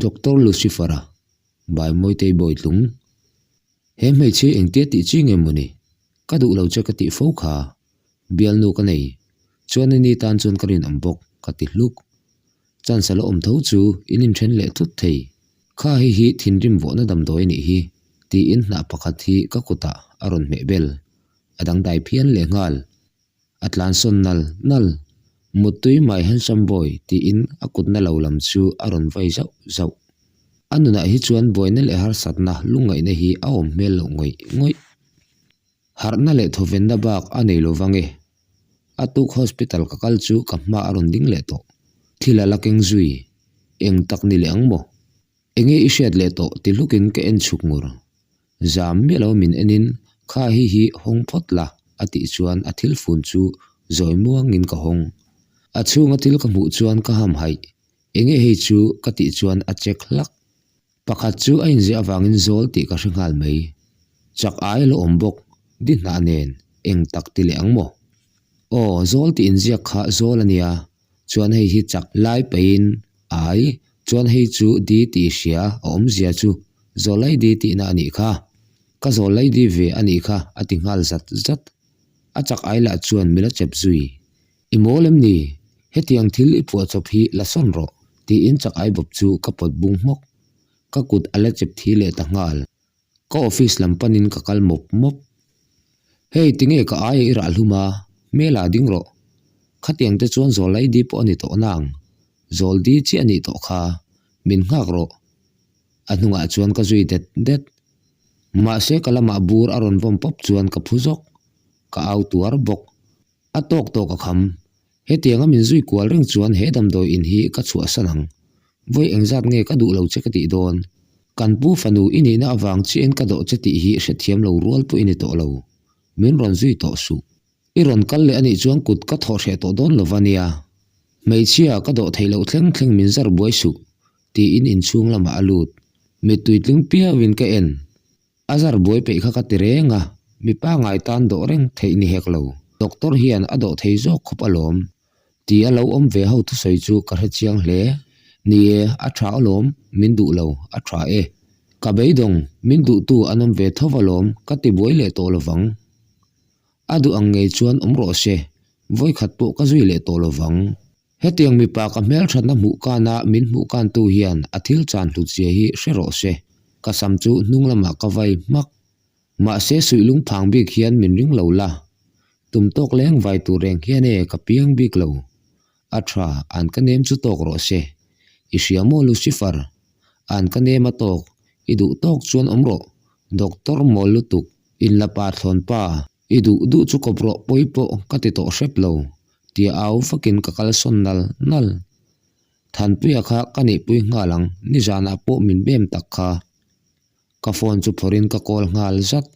Doctor Lucifer-a, By Mawitei Bawitlung. He hmeichhia engtia tih chi nge mawni? Ka duh lo che ka tih fo kha. Bialnu ka nei. Chuan ini tan chuan ka rinawm bawk, ka ti hluk. Chance a la awm tho chu in inthen leh thut thei. Kha hei hi thinrim vawhna damdawi a nih hi, tiin hnah pakhat hi ka kutah a rawn hmeh bel. A dangdai phian lehnghal. A tlan sawn nal nal. Muttui my handsome boy tiin a kutna lo lam chu a rawn vai zauh zauh. A nunah hi chuan buaina leh harsatna lungngaihna hi a awm hmel loh ngawih ngawih. Harhna leh thawvenna bak a nei lo vang e. A tuk hospital ka kal chu ka hma a rawn ding leh tawh. Thil a la keng zui. Eng tak ni leh ang maw? Enge i hriat leh tawh ti hlukin ka en chhuk ngur. Zam miah lo min enin kha hi hi hawng phawt la a tih chuan a thil fun chu zawi muangin ka hawng. A chhunga thil ka hmuh chuan ka ham haih. Enge hei chu ka tih chuan a check hlak. Pakhat chu a inziah avangin zawl tih ka hre nghal mai. Chak ai la awm bawk, di hnah nen eng tak ti leh ang maw? Aw, zawl tih inziak kha zawl a nia, chuan hei hi chak lai peihin ai, chuan hei chu di tih hria a awmzia chu zawlai di tihna a nih kha. Ka zawlai di ve a nih kha a ti nghal zat zat. A chak ai lah chuan mi la chep zui. I mawl em ni? Hetiang thil i phuahchawp hi la sawn rawh, tiin chak ai bawp chu ka pawt bung hmawk. Ka kut a la chep thi leh ta nghal. Ka office lam panin ka kal mawp mawp. Hei, tinge ka aia i rah hlum a, hmel ah ding rawh. Khatiang te chuan Zawlai di pawh a ni tawh nang. Zawl di chiah a nih tawh kha. Min nghak rawh. A hnungah chuan ka zui det det. Mahse ka lamah bur a rawn vawm pawp chuan ka phu zawk. Ka au tuar bawk. A tawk tawk a kham. Hetianga min zui kual reng chuan he damdawi in hi ka chhuahsan ang. Vawi engzat nge ka duh lo che ka tih dawn. Kan pu fanu i nihna avang chiahin ka dawh che tih hi hrethiam lo rual pawh i ni tawh lo. Min rawn zui tawh suh. I rawn kal leh anih chuan kut ka thawh hreh tawh dawn lova nia. Hmeichhia ka dawh theih loh thleng thleng min zar buai suh, tiin inchhung lamah a lut. Mittui tling piauin ka en. A zar buai peih kha ka ti reng a, mipa ngai tan dawh reng theih ni hek lo. Doctor hian a dawh thei zawk khawp alawm. Ti a lo awm ve ho thusawi chu ka hre chiang hle. Ni e, a tha alawm, min duh lo, a tha e. Ka beidawng, min duhtu an awm ve tho alawm, ka ti buai leh tawh lovang. A duh ang ngei chuan awm rawh se, vawikhat pawh ka zui leh tawh lovang. Hetiang mipa ka hmelthatna hmuh kana min hmuh kantu hian a thil chan hlut zia hi hre rawh se. Ka sam chu hnung lamah ka vai hmak. Mahse suih lung phang bik hian min ring lo la. Tum tawk leng vai tur reng hian e ka piang bik lo. A tha, an ka nem chu tawk rawh se. I hria maw Lucifer? An ka nem a tawk, i duh tawk chuan awm rawh. Doctor mawl lutuk, inla pa thlawn pa. I duh duh chu kawp rawh pawi pawh ka ti tawh hrep lo, tia au vakin ka kal sawn nal nal. Thanpuia kha ka neihpui nghal ang, nizanah pawh min bem tak kha. Ka phone chu phawrhin ka call nghal zat.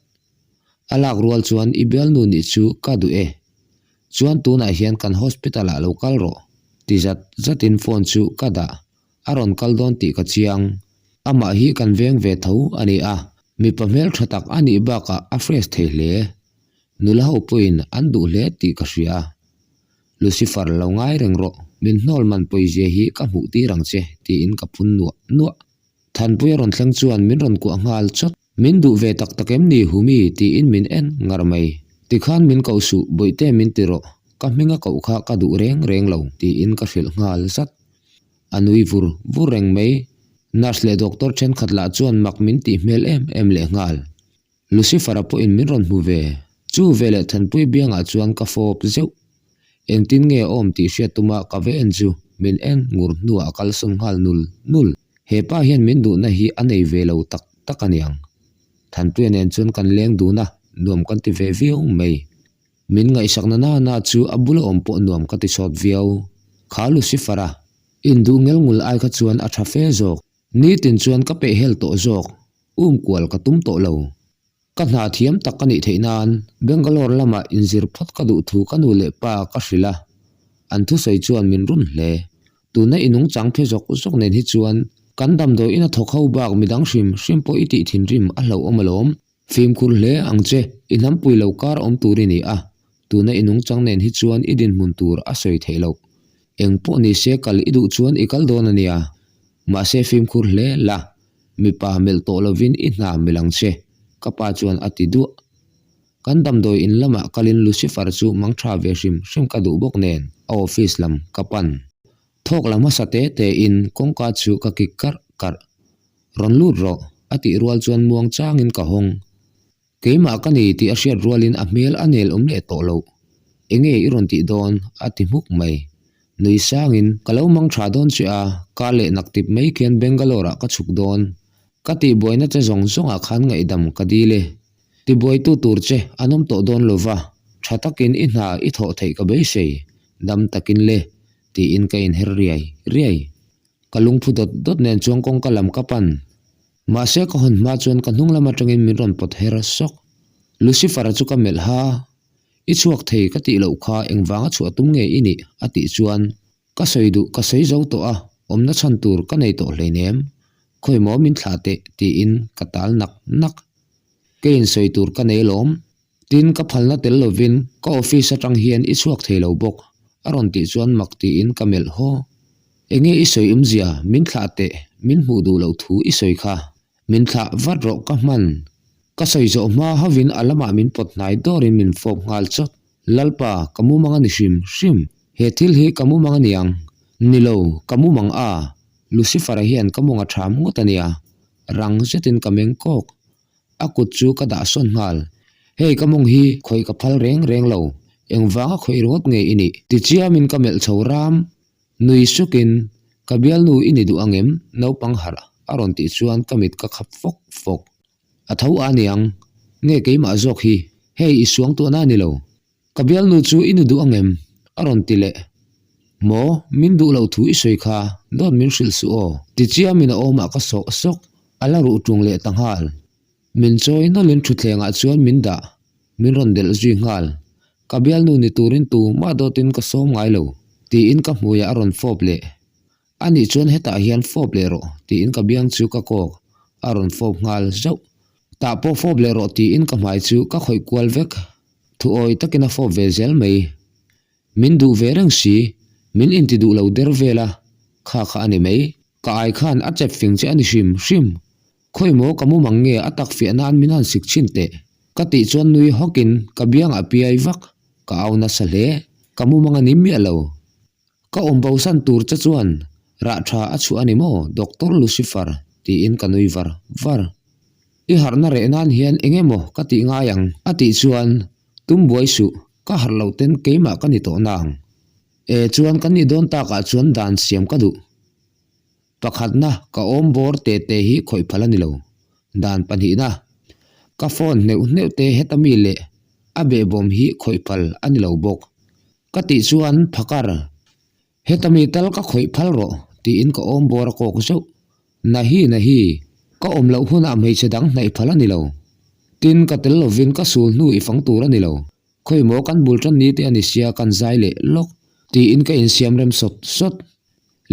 A lak rual chuan i bialnu nih chu ka duh e. Chuan tunah hian kan hospital ah lo kal rawh, ti zat zatin phone chu ka dah. A rawn kal dawn tih ka chiang. Amah hi kan veng ve tho a ni a, mipa hmeltha tak a nih bakah a fresh thei hle. Nula ho pawhin an duh hle tih ka hria. Lucifer lo ngai reng rawh, min hnawl man pawizia hi ka hmuh tir ang che tiin ka phun nuah nuah. Thanpui a rawn thleng chuan min rawn kuah nghal chawt. Min duh ve tak tak em ni Humi tiin min en ngar mai. Tikhan min koh suh, bawihte min ti rawh, ka hminga koh kha ka duh reng reng lo tiin ka hrilh nghal zat. A nui vur vur reng mai. Nurse leh doctor thenkhat lah chuan mak min tih hmel em em leh nghal. Lucifer-a pawhin min rawn hmu ve. Chu veleh Thanpui biangah chuan ka fawp zeuh. Engtin nge a awm tih hriat tuma ka ve en chu min en ngur hnuah a kalsawn nghal nul nul. He pa hian min duhna hi a nei ve lo tak tak aniang. Thanpuia nen chuan kan leng dun a, nuam kan ti ve viau mai. Min ngaihsakna nana chu a bula awm pawh nuam ka ti sawt viau. Kha Lucifer-a induh ngel ngul ai kha chuan a tha fe zawk. Nitin chuan ka pehhel tawh zawk. Um kual ka tum tawh lo. Ka hna thiam tak ka nih theih nan Bangalore lamah inzir phawt ka duh thu ka nu leh pa ka hrilh a, an thusawi chuan min run hle. Tuna i nungchang phe zawk zawk nen hi chuan kan damdawi ina thawk ho bak midang hrim hrim pawh i tih thinrim a hlauhawm alawm. Fimkhur hle ang che, i hnampui lo kar awm tur i ni a, tuna i nungchang nen hi chuan i dinhmun tur a sawi theih loh. Engpawh ni se kal i duh chuan i kal dawn a nia. Mahse fimkhur hle la, mipa melh tawh lovin i hna melh ang che, ka pa chuan a ti duah. Kan damdawi in lamah kalin Lucifer chu mang tha ve hrim hrim ka duh bawk nen a office lam ka pan. Thawk la hmasa te te in kawngka chu ka kik karh karh. Rawn lut rawh, a tih rual chuan muang changin ka hawng. Keimah ka ni tih a hriat rualin a hmel a nel awm leh tawh loh. Enge i rawn tih dawn? a ti hmuk mai. Nui sangin, Ka lo mang tha dawn che a, ka leh nak tip mai khian Bangalore ah ka chhuk dawn. Ka tihbuaina che zawng zawngah khan ngaihdam ka dil e. Tibuaitu tur che an awm tawh dawn lo va, tha takin i hna i thawh theih ka beisei, dam takin le, tiin ka inher riai riai. Ka lungphu dawt dawt nen chuan kawngka lam ka pan. Mahse ka hawn hma chuan ka hnung lam atangin min rawn pawt her sawk. Lucifer-a chu ka melh ha, I chhuak thei ka tih loh kha engvanga chhuah tum nge i nih? a tih chuan ka sawi duh ka sawi zo tawh a, awmna chhan tur ka nei tawh hleinem. Khawi maw min thlah teh tiin ka tal nak nak. Keiin sawi tur ka nei alawm. Tin, ka phalna tel lovin ka office atang hian i chhuak thei lo bawk, a rawn tih chuan mak tiin ka melh haw. Enge i sawi awmzia, min thlah teh, min hmuh duh loh thu i sawi kha. Min thlah vat rawh ka hman. Ka sawi zawh hma hovin a lamah min pawt hnai dawrin min fawp nghal chawt. Lalpa, ka mumang a ni hrim hrim. He thil hi ka mumang a niang. Ni lo, ka mumang a. Lucifer-a hian ka mawng a ṭham ngawt a nia. Rang zetin ka meng kawk. A kut chu ka dah sawn nghal. Hei ka mawng hi khawih ka phal reng reng lo, engvanga khawih ringawt nge i nih? Tichiamin ka melh chho ram. Nui sukin, Ka bialnu i ni duh angem? Naupang harh a rawn tih chuan ka mit ka khap fawk fawk. A tho a niang, nge keimah zawk hi, hei i suang tuahna a ni lo. Ka bialnu chu i nu duh angem? A rawn ti leh. Maw, min duh loh thu i sawi kha, dawt min hrilh suh aw. Tichiamin a awmah ka sawh sawk, a la ruh ṭung leh ta nghal. Min chawi nawlhin thutthlengah chuan min dah, min rawn delh zui nghal. Ka bialnu ni turin tumah dawtin ka sawm ngai lo, tiin ka hmuiah a rawn fawp leh. A nih chuan hetah hian fawp leh rawh, tiin ka biang chu ka kawk, a rawn fawp nghal zauh. Tah pawh fawp leh rawh tiin ka hmai chu ka khawih kual vek. Thuawi takin a fawp ve zel mai. Min duh ve reng si, min inti duh lo der vel a, kha kha a ni mai. Ka ai khan a chep fing che a ni hrim hrim. Khawi maw ka mumang nge a tak fiah nan min han sik chhin teh. Ka tih chuan nui hawkin ka biangah piai vak, ka au nasa hle. Ka mumang a ni miah lo. Ka awm bosan tur che chuan rah tha a chhuah a ni maw Doctor Lucifer? tiin ka nui var var. I harhna reh nan hian eng emaw ka tih ngai ang a tih chuan tum buai suh, ka harh loh ten keimah ka ni tawh nang. E chuan kan nih dawn takah chuan dan siam ka duh. Pakhatna ka awm bawr te te hi khawih phal a ni lo. Dan pahnihna ka phone hneuh hneuh te heta mi leh a behbawm hi khawih phal a ni lo bawk. Ka tih chuan phakar, heta mi tal ka khawih phal rawh tiin ka awm bawr a kawk zeuh. Nahi nahi, ka awm loh hunah hmeichhe dang hnaih phal a ni lo. Tin, ka tel lovin ka sul hnu i fang tur a ni lo. Khawi maw kan bul tan ni te a ni sia kan zai leh lawk tiin ka insiam rem sawt sawt.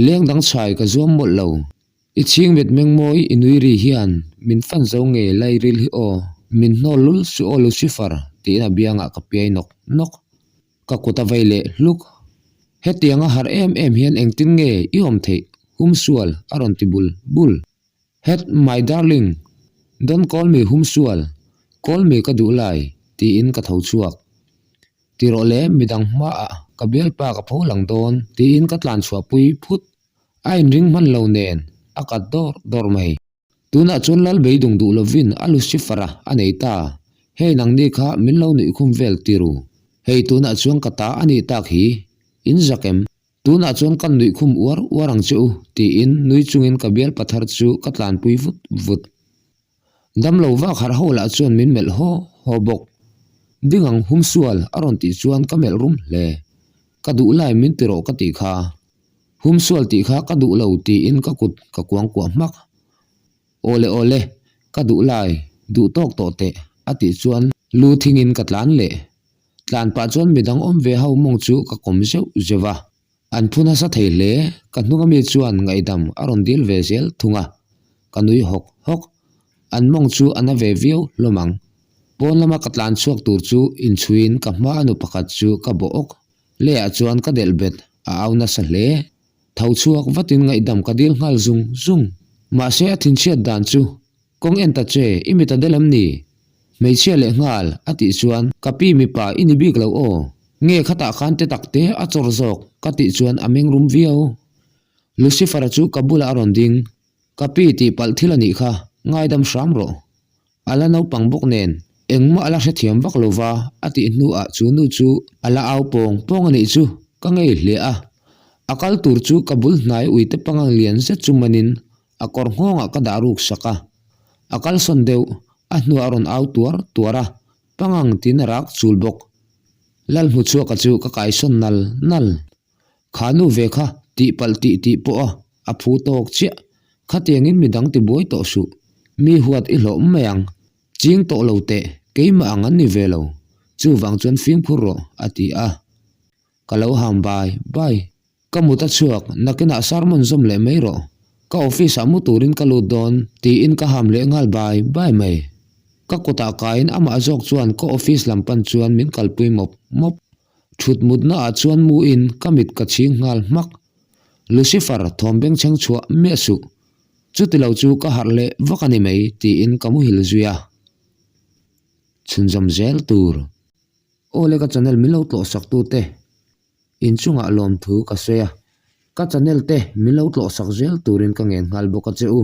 Leng dang chhai ka zuam mawlh lo. I chhing met meng mawi i nui ri hian min fan zo nge lai ril hi aw, min hnawl lul suh aw Lucifer tiin a biangah ka piai nawk nawk. Ka kut a vei leh hluk. Hetianga harh em em hian engtin nge i awm theih humsual a rawn ti bul bul. Het my darling, don't call me humsual, call me ka duh lai tiin ka tho chhuak. Ti rawh le midang hmaah ka bialpa ka pho lang dawn tiin ka tlan chhuahpui phut. A inring hman lo nen a kat dawr dawr mai. Tunah chuan Lal beidung duh lovin a Lucifer-a a nei ta. Hei nangni kha min lo nuih khum vel ti ru. Hei tunah chuan ka ta a nih tak hi. In zak em? Tunah chuan kan nuih khum uar uar ang che u tiin nui chungin ka bial pathar chu ka tlanpui vut vut. Damlo vak harh ho lah chuan min melh haw haw bawk. Ding ang hum sual a rawn tih chuan ka melh rum hle. Ka duh lai min ti rawh ka tih kha. Hum sual tih kha ka duh lo tiin ka kut ka kuang kuah hmak. Awle awle, ka duh lai, duh tawk tawh teh a tih chuan lu thingin ka tlan leh. Tlan pah chuan midang awm ve ho mawng chu ka kawm zeuh zeuh a. An phu nasa thei hle, ka hnung ami chuan ngaihdam a rawn dil ve zel thung a, ka nui hawk hawk. An mawng chu a na ve viau hlawm ang. Pawn lama ka tlan chhuak tur chu inchhuiin ka hma a nu pakhat chu ka bawh awk. Leiah chuan ka delh bet, a au nasa hle. Tho chhuak vatin ngaihdam ka dil nghal zung zung. Mahse a thinchhiat dan chu kawng en ta che, i mit a del em ni? Hmeichhia leh nghal a tih chuan ka pi mipa i ni bik lo aw. Nge khatah khan te tak te a chawr zawk ka tih chuan a meng rum viau. Lucifer-a chu ka bulah a rawn ding. Ka pi tih palh thil a nih kha, ngaidam hram rawh. A la naupang bawk nen engmah a la hrethiam vak lo va a tih hnuah chu nu chu a la au pawng pawng a nih chu ka ngei hle a. A kal tur chu ka bul hnai uite pangang lian zet chu manin a kawr nghawngah ka dah ruk sak a. A kalsawn deuh a hnuah a rawn au tuar tuar a, pangang tiin a rak chul bawk. Lalhmuchhuaka chu ka kaisawn nal nal. Kha nu ve kha tih palh tih tih pawh a a phu tawk chiah. Khatiangin midang ti buai tawh suh. Mi huat i hlawh mai ang. Ching tawh lo teh, keimah ang an ni ve lo. Chuvang chuan fimkhur rawh, a ti a. Ka lo ham bai bai. Ka mut a chhuak, nakinah sermon zawm leh mai rawh. Ka office ah mu turin ka lut dawn, tiin ka ham leh nghal bai bai mai. Ka kutah kaiin amah zawk chuan ka office lam pan chuan min kalpui mawp mawp. Thut mutna ah chuan mu in ka mit ka chhing nghal hmak. Lucifer thawm bengchheng chhuah miah suh. Chuti lo chu ka harh leh vak a ni mai tiin ka muhil zui a. Chhunzawm zel tur. Aw le ka channel min lo tlawh sak tu te inchungah lawmthu ka sawi a. Ka channel te min lo tlawh sak zel turin ka ngen nghal bawk a che u.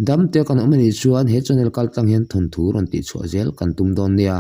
Damte kan awm a nih chuan he channel kaltlang hian thawnthu rawn tihchhuah zel kan tum dawn nia.